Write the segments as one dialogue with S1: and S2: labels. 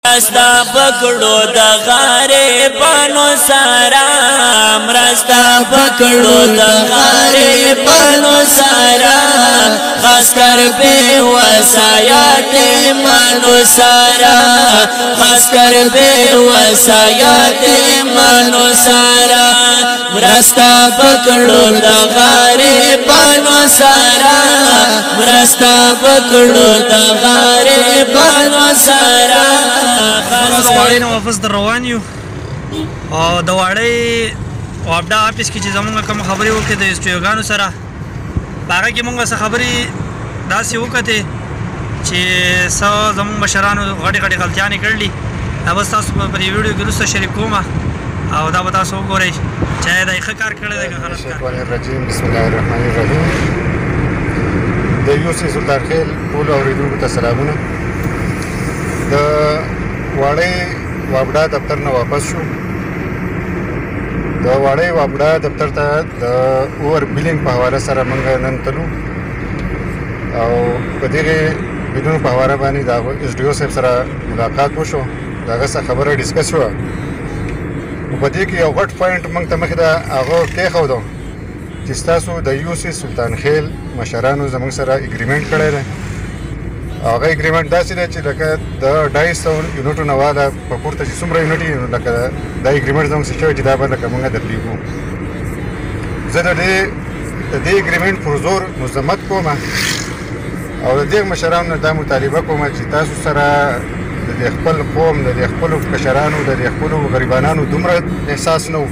S1: مرستا پکړو د غریبانو سره، مرستا پکړو د غریبانو سره، خاص کر به وسایات منو سره، خاص کر به وسایات منو سره، مرستا پکړو د غریبانو سره، مرستا پکړو د غریبانو سره.
S2: د واړې نه واپس در روان یو او د واړې واپډا آفس کې چې زمونږ کوم خبرې وکړې د اس ټي اوګانو سره، په هغه کې مونږ څه خبرې داسې وکتې چې څه زمونږ مشرانو غټې غټې غلطیانې کړلي. دا به ستاسو په دې ویډیو کې وروسته شریک کوم او دا به تاسو وګورئ چې آیا دا یې ښه کار کړی دی که غلط کار.
S3: الرجیم، بسم الله الرحمن الرحیم. د یوسي سلطان خیل ټولو اورېدونکو ته سلامونه. د واړې وابډا دفتر نه واپس شو. د واړې وابډا دفتر ته د اوور بیلینګ په حواله سره موږ نن تلو او په دغه بیلونو په حواله باندې د اس ډي او صاحب سره ملاقات وشو، د هغه سره خبره ډسکس شوه. په دې کې یو غټ پوینټ موږ ته مخې ته هغه کېښودو چې ستاسو د یو سي سلطان خیل مشرانو زموږ سره اګریمنټ کړی دی. هغه اګریمنټ داسې دی چې لکه د 250 یونټو نه واله په پورته چې څومره یونټ وي، نو لکه دا اګریمنټ زموږ سره شوی چې دا به لکه موږ درلېږو. زه د دې اګریمنټ پر زور مذمت کوم او د دې مشرانو نه دا مطالبه کوم چې تاسو سره د دې خپل قوم، د دې خپلو کشرانو، د دې خپلو غریبانانو دومره احساس نه و.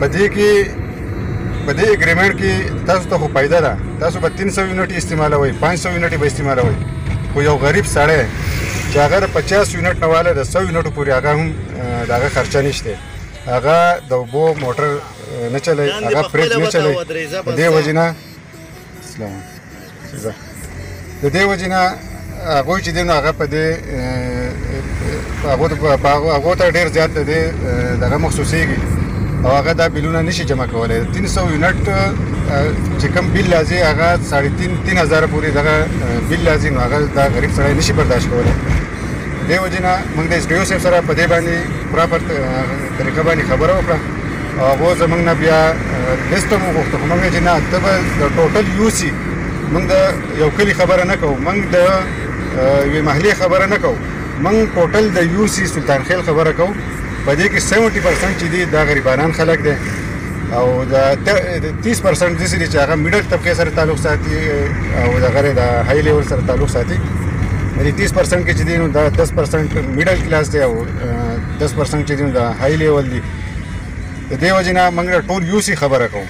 S3: په دې کې، په دې اګریمنټ کې تاسو ته خو فایده ده، تاسو به 300 یونټ استعمالوئ، 500 یونټ به استعمالوئ، خو یو غریب سړی چې هغه د 50 یونټ نه واله د 100 یونټو پورې هغه هم د هغه خرچه نشته، هغه د اوبو موټر نه چلی، هغه فریج نه چلی. د دې وجې نه د دې وجې نه هغوی چې دی نو هغه په دې هغو ته ډېر زیات د دې دغه مخصوصېږي او هغه دا بیلونه نشي جمع کولی. 300 یونټ چې کوم بیل راځي هغه 3.5 3000 پورې دغه بیل راځي، نو هغه دا غریب سړی نشي برداشت کولی. دې وجې نه موږ د اس ډي او صاحب سره په دې باندې پراپر طریقه باندې خبره وکړه او هغو زموږ نه بیا لیست هم وغوښته، خو موږ چې نه، ته به د ټوټل یوسي، موږ د یو کلي خبره نه کوو، موږ د یوې محلې خبره نه کوو، موږ ټوټل د یوسي سلطان خیل خبره کوو. په دې کې 70% چې دي دا غریبانان خلک دي او د 30% داسې دي چې هغه میډل طبقې سره تعلق ساتي او د غره د های لیول سره تعلق ساتي. یعنی 30% کې چې دي نو دا 10% میډل کلاس دی او 10% چې دي نو دا های لیول دي. د دې وجې نه موږ ټول یوسي خبره کوو.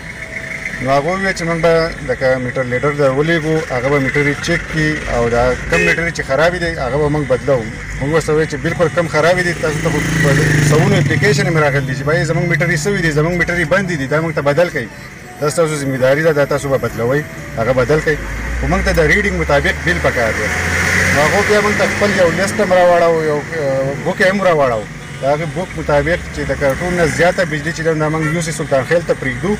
S3: نو هغه وویل چې موږ به لکه میټر لیډر در ولېږو، هغه به میټر چیک کړي او دا کم میټر چې خرابې دي هغه به موږ بدلو. موږ ورته وویل چې بالکل کم خرابې دي، تاسو ته خو سوونو اپلیکیشن هم راغلي دي چې بھائی زموږ میټرې سوي دي، زموږ میټرې بندې دي، دا موږ ته بدل کړئ، دا ستاسو ذمهداري ده، دا تاسو به بدلوئ، هغه بدل کړئ، خو موږ ته د ریډینګ مطابق بیل پکار دی. نو هغو بیا موږ ته خپل یو لیست هم راواړاوه، یو بوک یې هم راواړاوه. د هغې بوک مطابق چې د ټول نه زیاته بجلي چې ده دا موږ یوسي سلطان خیل ته پرېږدو،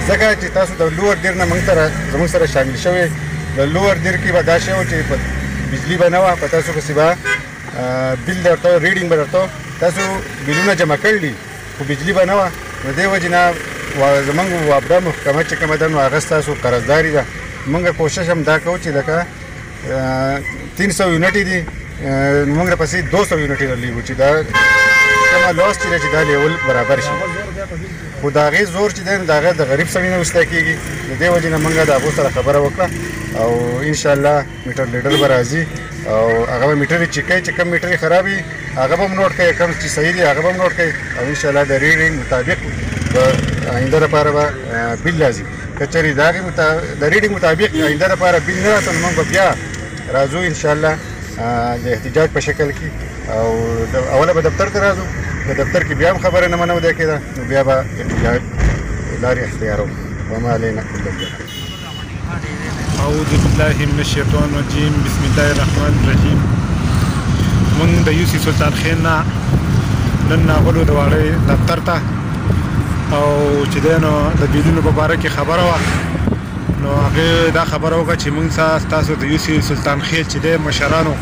S3: ځکه چې تاسو د لوور دیر نه موږ سره زموږ سره شامل شوی. د لوور دیر کې به دا شی و چې بجلي به نه وه، په تاسو پسې به بیل درته، ریډینګ به درته، تاسو بیلونه جمع کړي خو بجلي به نه وه. نو دې وجې نه زموږ واپډا محکمه چې کومه ده نو هغه ستاسو قرضداري ده. موږ کوشش هم دا کوو چې لکه 300 یونټې دي، موږ پسې 200 یونټې رالیږو چې دا کومه لاس چې دا لیول برابر شي، خو د هغې زور چې دی نو د هغه د غریب سړي نه وسته کېږي. د دې وجې نه موږ د هغو سره خبره وکړه او انشاءالله میټر لیډر به راځي او هغه به میټرې چیک کوي، چې کوم میټرې خراب وي هغه به هم نوټ کوي، کوم چې صحیح دي هغه به هم نوټ کوي او انشاءالله د ریډینګ مطابق به آینده لپاره به بیل راځي. که چېرې د هغې د ریډینګ مطابق آینده لپاره بیل نه راته نو موږ به بیا راځو انشاءالله د احتجاج په شکل کې او اوله به دفتر ته راځو، که دفتر کې بیا هم خبره نه منو دی کېده نو بیا به احتجاج لارې اختیارو. وما علينا الا البلاغ.
S4: اعوذ بالله من الشیطان الرجیم، بسم الله الرحمن الرحیم. مونږ د یوسي سلطان خیل نه نن راغلو د واړې دفتر ته او چې دی نو د بیلونو په باره کې خبره وه، نو هغې دا خبره وکړه چې مونږ ستاسو د یوسي سلطان خیل چې دی مشرانو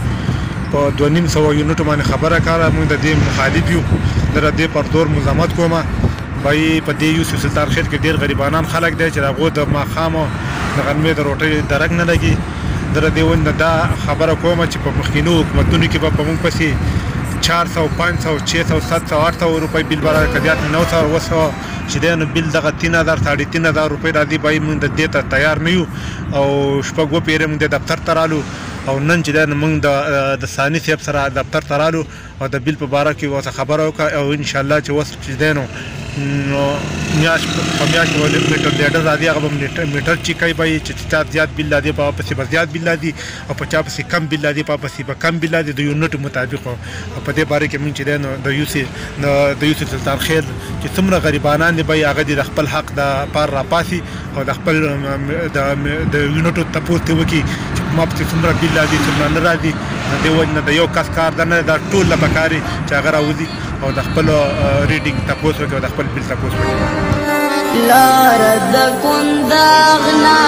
S4: په 250 یونټو باندې خبره کاره، موږ د دې مخالف یو. زه د دې پر دور مزاحمت کوم. بای په دې یو سلطان خیل کې ډېر غریبانان خلک دی چې د هغو د ماښام د غرمې د روټۍ درک نه لګي. زه د دې وجې نه دا خبره کوم چې په مخکینو حکومتونو کې به په موږ پسې 400، 500، 600، 700، 800 روپۍ بیل به راکړه، زیات 900، 700 چې دی نو بیل دغه 3000، 3500 روپۍ راځي. بای موږ د دې ته تیار نه یو او شپږ اووه پېرې موږ د دفتر ته رالو او نن چې دی نو موږ د ثاني صاحب سره دفتر ته رالو او د بیل په باره کې ورته خبره وکړه او انشاءالله چې اوس چې دی نو میاشت په میاشت به میټر لیډر راځي، هغه به میټر چیک کوي به چې چا زیات بیل راځي په هغه پسې به زیات بیل راځي او په چا پسې کم بیل راځي په هغه پسې به کم بیل راځي د یونټ مطابق. او په دې باره کې موږ چې دی نو د یوسي سلطان خیل چې څومره غریبانان دي به هغه دې د خپل حق د پار راپاسي او د خپل د یونټو تپوس دې وکړي چې ما پسې څومره بیل راځي څومره نه راځي. د دې وجې نه د یو کس کار ده نه، دا ټول له پکار دي چې هغه راوځي او د خپل ریډینګ تپوس وکړي او د خپل بیل تپوس وکړي.
S5: لار د کنداغ نه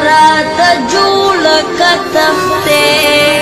S5: راته جوړه که تختې،